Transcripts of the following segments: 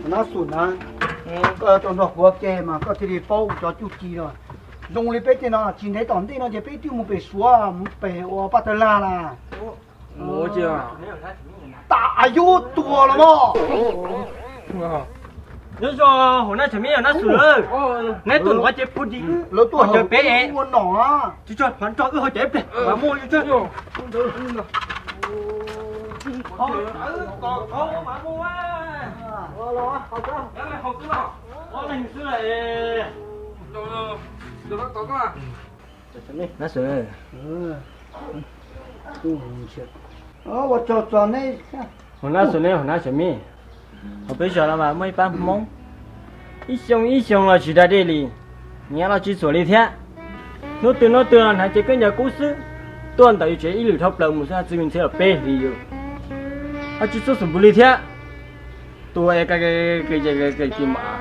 Nab Xum na, koj tau nrog kuv ua ke mas koj thiaj li paub kuv cov cuj ci no. Zoo li peb tej no tsis ntev tom ntej no ces peb twb mus pem Suav mus pem ua paj tawg lag na. Tas yub tuag los mas. Nyob zoo hauv Nab Xum Mib, Nab Xum lawm. Neb tuaj nuav ces pub di lawv tuaj caw peb es ua nom. Tsis tso, nrog wb hauv cawv ib pliag mas muaj li tso. Ua tsaug txog neb. Hauv Nab Xum Mib, hauv Nab Xum Mib, hauv peb zos no mas muaj ib pab Hmoob ib xyoo ib xyoo los tsis da dej li, nyiav los tsis txhuam li thiab. Hnub twg hnub twg los hnav cev khaub ncaws kub xwb, tuaj ntawm yus tsev ib lwm dhau plaws mus xwb, txwj nws ntxhiab los peb hlis yus, ho tsis txhua xum npus li thiab. Tus es ka ka ka ka ka ka ka mas,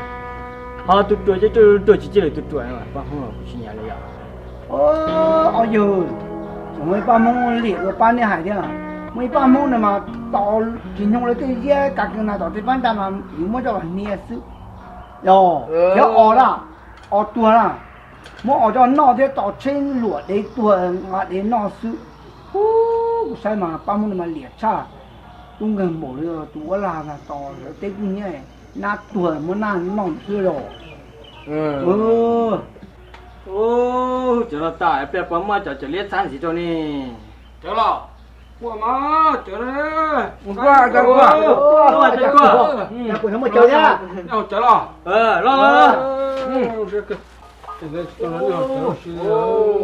ho tus ruam ces ruam tsis ciaj li tus ruam, pab Hmoob los kuv tsis nyiam li yom. Os yawg, tseem muaj ib pab Hmoob liam dua pab nej hais thiab. Muaj ib pab Hmoob no mas tau tsis nyoog lawv tej ziab kav kws na tom tej pab ntsa mas yus muab coj los hnia xwb. Yog, thiab os na, os tuag na, muab os coj noj thiab tau tsheb luam dev tuag nqa dev noj xwb. Ub, kuv saib mas pab Hmoob no mas liam tshaj, tub nkeeg npaum li tus uab lag ntag, tos lawv teb kub hnyiab, nab tuag muab nab noj xwb los. Cov no tas pliag puas muaj cov cawm liab txhab ntxiv rau ne? Cawv los? Ua mas cawv, ua cawv, ua cawv, ua cawv los?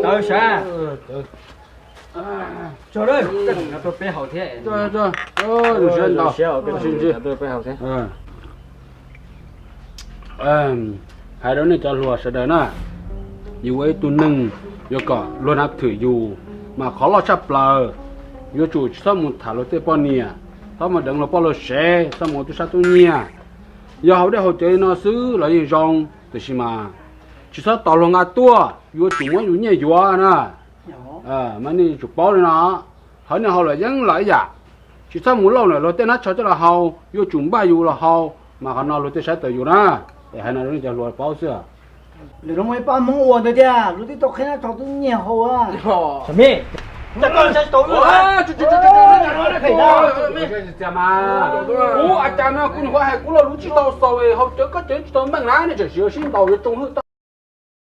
Tawv sav. Tso, rau peb haus thiab. Rau peb haus thiab. Hais rau nej cov hluas sawv daws na, yus ua ib tug neeg yuav kom luag nab thwm yus, mas qhov loj tshaj plaws yuav tsum tsis txhob mus tham luag tej poj niam, txhob mus deev luag poj luag sev, txhob mus ua tub sab tub nyiag. Yog haus dej haus cawv li no xwb los yeej zoo, tiam sis mas tsis txhob tos luag nqa tuaj, yuav tsum muab yus nyiaj yuav na. Mas nej yuav tsum paub li no, hauv nej haus los yeej los ib yam, tsis txhob mus lauj ntawm luag tej hnab tsho coj los haus, yuav tsum npaj yus los haus, mas qhov no luag tej saib taus yus na. Es hais no rau nej cov hluas paub xwb. Lwm no muaj ib pab Hmoob ua ntawd thiab, luag twb tau qhib hnab tsho twb nyiag haus. Ub, a cas no kuv nyuam qhuav hais kuv lo lus tsis tau xaus, haus cawv koj cawv tsis tau meej na, nej tseem siv sib ntaus yuav tsoo hwj tau.